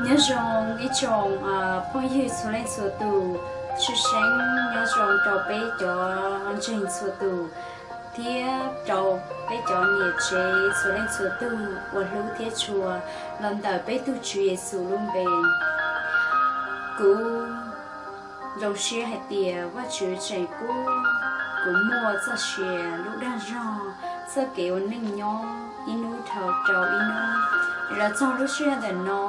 Nyob zoo ib tsoom phooj ywg txhua leej txhua tus, tshwj xeeb nyob zoo rau peb cov ntseeg txhua tus, thiab rau peb cov niam tsev txhua leej txhua tug uas hlub thiab tshua los ntawm peb tug Tswv Yexus lub npe. Kuv zoo siab hais tias Vajtswv tseem pub kuv muaj txoj sia lub dag zog, txoj kev ua neej nyob ib hnub dhau rau ib hnub. Los txog lub sij hawm ntawm no,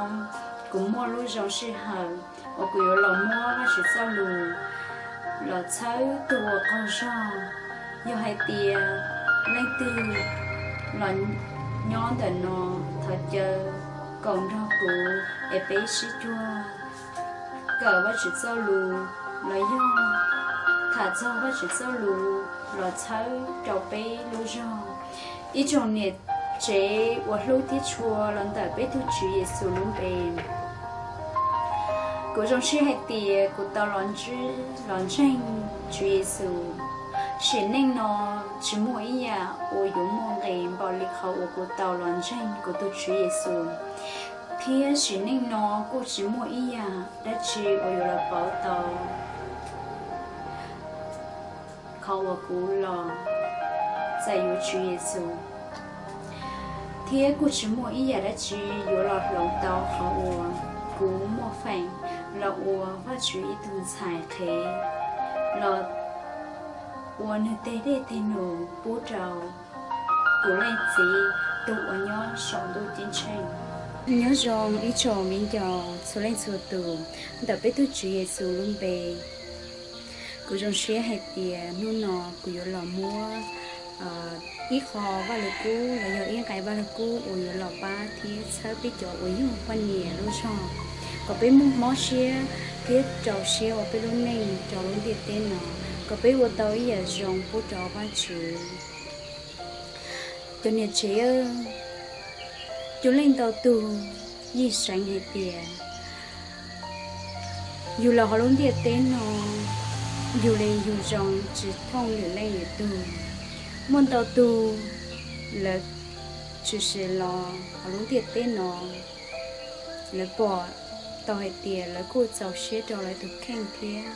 kuv muaj lub zoo sij hawm uas kuv yuav los muab Vajtswv txoj lus los txhawb tug ua qaug zog. Yog hais tias leej twg los nyob ntawm no, thov caw kom nrog kuv es peb sib cuag kawm Vajtswv txoj lus, los yog tham txog Vajtswv txoj lus los txhawb rau peb lub zog. Ib tsoom niam tsev uas hlub thiab tshua los ntawm peb tug Tswv Yexus lub npe, kuv zoo siab hais tias kuv tau los ntsib los ntseeg Tswv Yexus. Sim neej no tsis muaj ib yam uas yuav muaj nqis npaum li qhov uas kuv tau los ntseeg kuv tus Tswv Yexus, thiab sim neej no kuj tsis muaj ib yam dab tsi uas yuav los pauv tau qhov uas kuv los txais yuav Tswv Yexus, thiab kuj tsis muaj ib yam dab tsi yuav los hloov tau qhov uas kuv muaj feem los ua Vajtswv ib tug ntxhais qhev, los ua nws tej dej tej num pub rau kuv leej Txiv tus uas nyob saum ntuj ceeb tsheej. Nyob zoo ib tsoom viv ncaus txhua leej txhua tus ntawm peb tug Tswv Yexus lub npe. Kuv zoo siab hais tias hnub no kuv yuav los muab ib qho Vaj Lug Kub los yog ib nqe Vaj Lug Kub uas yuav los pab thiab txhawb peb cov uas yog poj niam lub zog, kom peb muaj mob siab thiab rau siab ua peb lub neej rau lub ntiaj teb no, kom peb ua tau ib yam zoo pub rau Vajtswv. Cov niam tsev, cov leej ntau tug yeej seev hais tias yus los hauv lub ntiaj teb no, yus li yus zoo tsis thooj lwm leej lwm tug. Muaj ntau tug lawv tshwm sim los hauv lub ntiaj teb no, lawv pom tau hais tias lawv kuj txaus siab rau lawv tus kheej thiab,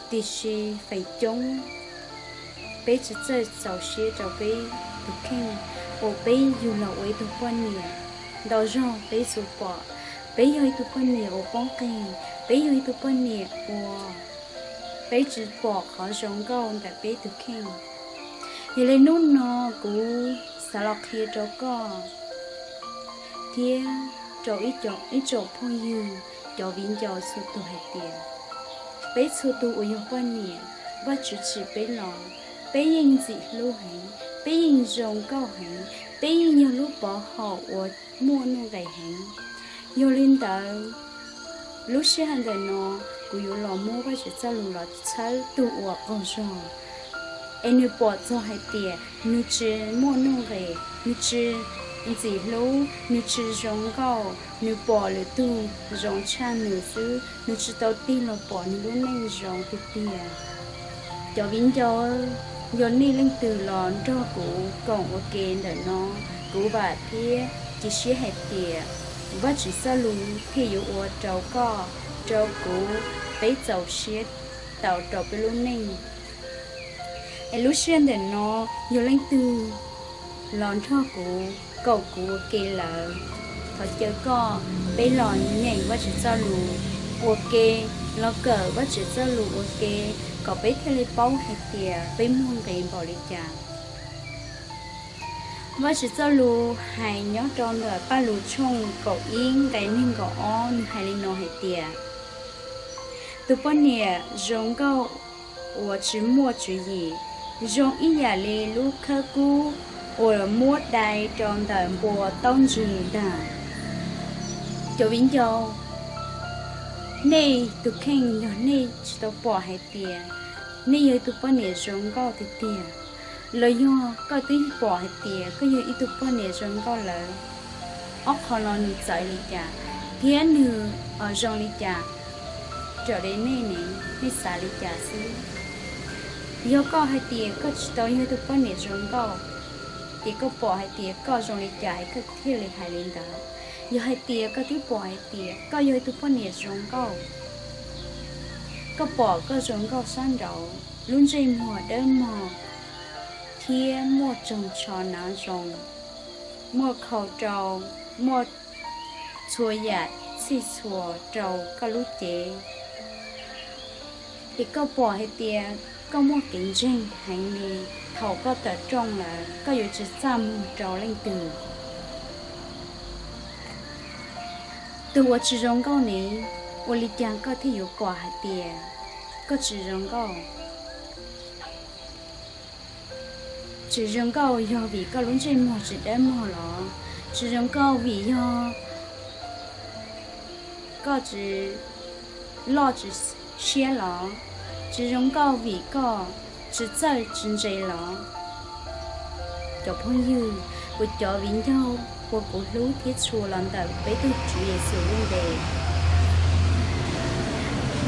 tiam sis feem coob peb tsis txawj txaus siab rau peb tus kheej, uas peb yug los ua ib tug poj niam. Ntau zaug peb tsuas pom peb yog ib tug poj niam uas poob qis, peb yog ib tug poj niam uas peb tsis pom qhov zoo nkauj ntawm peb tus kheej. Yog li hnub no kuv xav los qhia rau koj thiab rau ib tsoom phooj ywg, cov viv ncaus txhua tus hais tias, peb txhua tus uas yog poj niam, Vajtswv tsim peb los, peb yeej ntxim hlub heev, peb yeej zoo nkauj heev, peb yeej yog lub pov haum uas muaj nuj nqis heev. Yog li ntawd, lub sij hawm ntawm no kuv yuav los muab Vajtswv txoj lus los txhawb tug uas qaug zog, es nws pom txog hais tias nws tsis muaj nuj nqis, nws tsis ntxim hlub, nws tsis zoo nkauj, nws pom lwm tug zoo tshaj nws xwb, nws tsis tau tig los pom nws lub neej zoo tiag tiag. Cov viv ncaus, yog nej leej twg los nrog kuv koom ua ke ntawm no, kuv vam thiab cia siab hais tias Vajtswv txoj lus thiaj yuav ua rau koj, rau kuv, peb txaus siab tau rau peb lub neej. Es lub sij hawm ntawm no, yog leej twg los nrog kuv koom kuv ua ke lawm, thov caw koj peb los nyeem Vajtswv txoj lus ua ke, los kawm Vajtswv txoj lus ua ke, kom peb thiaj li paub hais tias peb muaj nqis npaum li cas. Vajtswv txoj lus hais nyob rau ntawm Paj Lug tshooj kaum ib nqe nees nkaum ob, nws hais li no hais tias, tus poj niam zoo nkauj uas tsis muaj tswv yim, zoo ib yam li lub khawb kub uas muab dai rau ntawm npua taub ntswg ntag. Cov viv ncaus, nej tus kheej yog nej tsis tau pom hais tias nej yog ib tug poj niam zoo nkauj tiag tiag, los yog koj twb pom hais tias koj yog ib tug poj niam zoo nkauj lawm, ob qho no nws txawv li cas thiab nws zoo li cas raws li nej ne, nej xav li cas xwb? Yog koj hais tias koj tsis tau yog ib tug poj niam zoo nkauj, ces koj pom hais tias koj zoo li cas es koj thiaj li hais li ntawd. Yog hais tias koj twb pom hais tias koj yog ib tug poj niam zoo nkauj, koj pom koj zoo nkauj sab nraud, lub ntsej muag dawb mog thiab muaj tsoog tsho nav zoo, muaj khau rau, muaj txhua yam txhij txhua rau koj lub cev, es koj pom hais tias koj muaj kev ntseeg heev li, thaum koj tawm rooj lawm koj yuav tsis txaj muag rau leej twg. Tus uas tsis zoo nkauj ne, ua li cas koj thiaj yuav pom hais tias koj tsis zoo nkauj? Tsis zoo nkauj yog vim koj lub ntsej muag tsis dawb mog los? Tsis zoo nkauj vim yog koj tsis loj tsis siab los? Tsis zoo nkauj vim koj tsis txawj tsis ntse los? Cov phooj ywg, kuv cov viv ncaus uas kuv hlub thiab tshua los ntawm peb tug Tswv Yexus lub npe,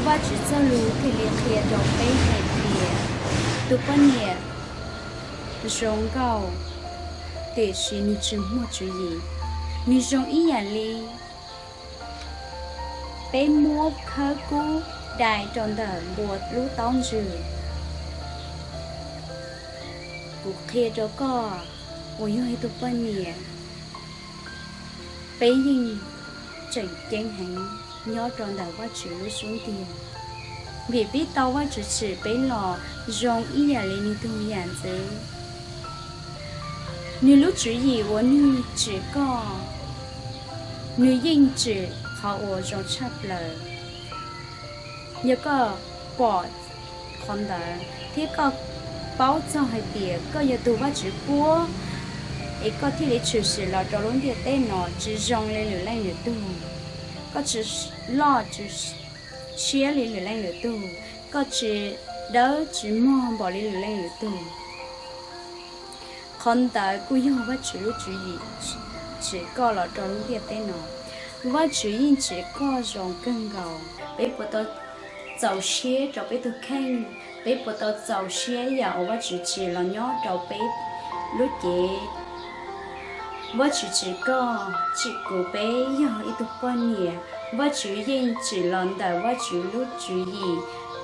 Vajtswv txoj lus thiaj li qhia rau peb hais tias tus poj niam zoo nkauj, tiam sis nws tsis muaj tswv yim. Nws zoo ib yam li peb muab khawb kub dai rau ntawm npua lub taub ntswg. Kuv qhia rau koj uas yog ib tug poj niam, peb yeej tseem ceeb heev nyob rau ntawm Vajtswv lub xub ntiag, vim peb tau Vajtswv tsim peb los zoo ib yam li nws tug yam ntxwv. Nws lub tswv yim uas nws tsim koj, nws yeej tsim qhov uas zoo tshaj plaws. Yog koj pom qhov ntawd thiab koj paub txog hais tias koj yog tus Vajtswv puab, es koj thiaj li tshwm sim los rau lub ntiaj teb no tsis zoo li lwm leej lwm tug, koj tsis loj tsis siab li lwm leej lwm tug, koj tsis dawb tsis mog npaum li lwm leej lwm tug. Qhov ntawd kuj yog Vajtswv lub tswv yim tsim koj los rau lub ntiaj teb no. Vajtswv yeej tsim koj zoo kawg nkaus. Peb puas tau txaus siab rau peb tus kheej? Peb puas tau txaus siab yam uas Vajtswv tsim los nyob rau peb lub cev? Vajtswv tsim koj tsim kuv peb yog ib tug poj niam, Vajtswv yeej tsim los ntawm Vajtswv lub tswv yim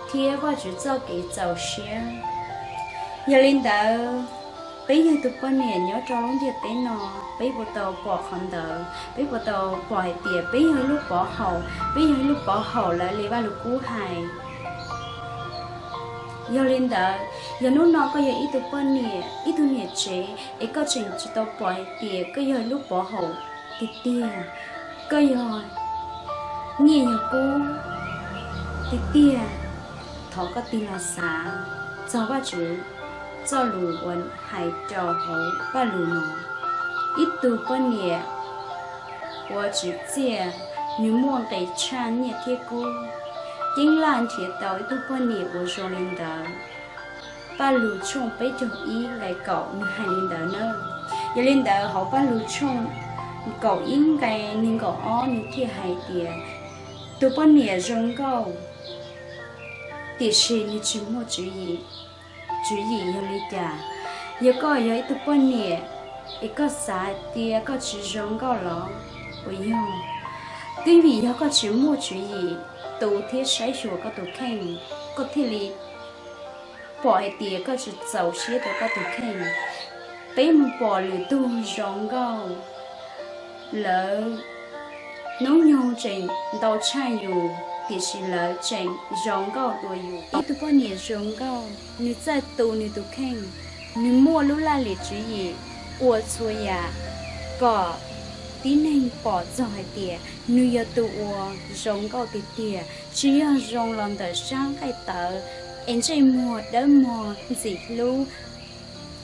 thiab Vajtswv txoj kev txaus siab. Yog li ntawd, peb yog tus poj niam nyob rau lub ntiaj teb no, peb puas tau pom qhov ntawd? Peb puas tau pom hais tias peb yog ib lub pov haum, peb yog ib lub pov haum lawv li Vajluskub hais? Yog li ntawd, yog hnub no koj yog ib tug poj niam, ib tug niam tsev es koj tseem tsis tau pom hais tias koj yog ib lub pov haum tiag tiag, koj yog nyiaj yog kub tiag tiag, thov koj tig los xav txog Vajtswv txoj lus uas hais rau hauv Pajlug no. Ib tug poj niam uas tsim txiaj, nws muaj nqis tshaj nyiaj thiab kub. Ceeb laj nrhiav tau ib tug poj niam uas zoo li ntawd. Pajlug tshooj peb caug ib nqe kaum nws hais li ntawd na. Yog li ntawd hauv Pajlug tshooj kaum ib nqe nees nkaum ob nws thiaj hais tias, tus poj niam zoo nkauj, tiam sis nws tsis muaj tswv yim. Tswv yim yog li cas? Yog koj yog ib tug poj niam es koj xav hais tias koj tsis zoo nkauj los? Puas yog? Twb vim yog koj tsis muaj tswv yim tu thiab saib xyuas koj tus kheej, koj thiaj li pom hais tias koj tsis txaus siab rau koj tus kheej. Peb mus pom lwm tug zoo nkauj, lawv hnub nyoog tseem ntau tshaj yus, tiam sis lawv tseem zoo nkauj dua yus. Ib tug poj niam zoo nkauj, nws txawj tu nws tus kheej, nws muaj lub laj lim tswv yim ua txhua yam kom tib neeg pom txog hais tias nws yog tus uas zoo nkauj tiag tiag, tsis yog zoo los ntawm sab nqaij tawv es ntsej muag dawb mog ntxim hlub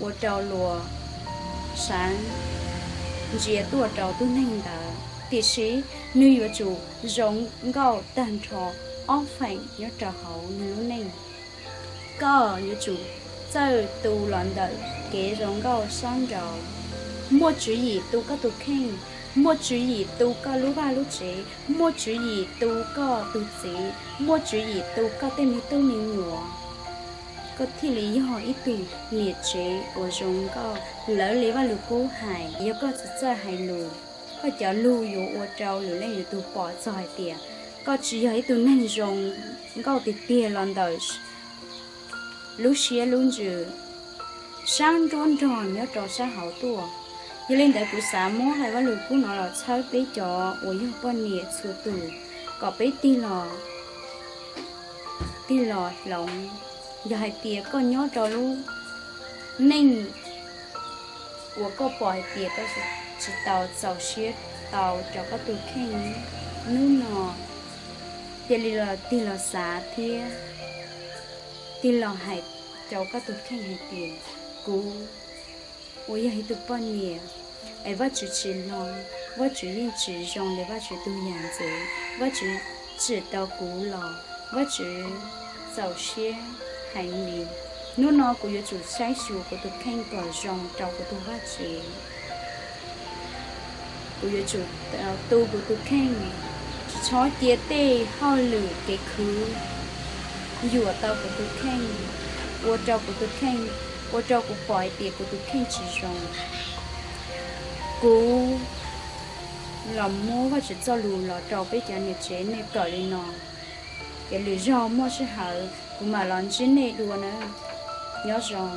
ua rau luag sav ntsia tuaj rau tug neeg ntawd, tiam sis nws yuav tsum zoo nkauj tag nrho ob feem nyob rau hauv nws lub neej. Koj yuav tsum txawj tu los ntawm kev zoo nkauj sab nraud. Muaj tswv yim tu koj tus kheej, muaj tswv yim tu koj lub vaj lub tsev, muaj tswv yim tu koj tus txiv, muaj tswv yim tu koj tej me tub me nyuam, koj thiaj li yog ib tug niam tsev uas zoo nkauj lawv li Vajluskub hais. Yog koj tsis txawj hais lus, Koj cov lug yuav ua rau lwm leej lwm tug pom txog hais tias koj tsis yog ib tug neeg zoo nkauj tiag tiag los ntawm lub siab lub ntsws, sab nruab nrog nyob rau sab hauv tuaj. Yog li ntawd kuv xav muab Vajluskub no los txhawb peb cov uas yog poj niam txhua tus kom peb tig los, tig los hloov. Yog hais tias koj nyob rau lub neej uas koj pom hais tias koj tsis tau txaus siab tau rau koj tus kheej hnub no, cia li los tig los xav thiab tig los hais rau koj tus kheej hais tias, kuv uas yog ib tug poj niam es Vajtswv tsis hloov, Vajtswv yeej tsis zoo li Vajtswv tus yam ntxwv, Vajtswv tsim tau kuv los, Vajtswv txaus siab heev li. Hnub no kuv yuav tsum saib xyuas kuv tus kheej kom zoo rau kuv tus Vajtswv. Kuv yuav tsum tu kuv tus kheej, tsis txhob cia tej hauj lwm kev khwv yuam tau kuv tus kheej, ua rau kuv tus kheej, ua rau kuv pom hais tias kuv tus kheej tsis zoo. Kuv los muab Vajtswv txoj lus los rau peb cov niam tsev nej kawm li no, ces lwm zaug muaj sij hawm kuv mam los ntsib nej dua na. Nyob zoo.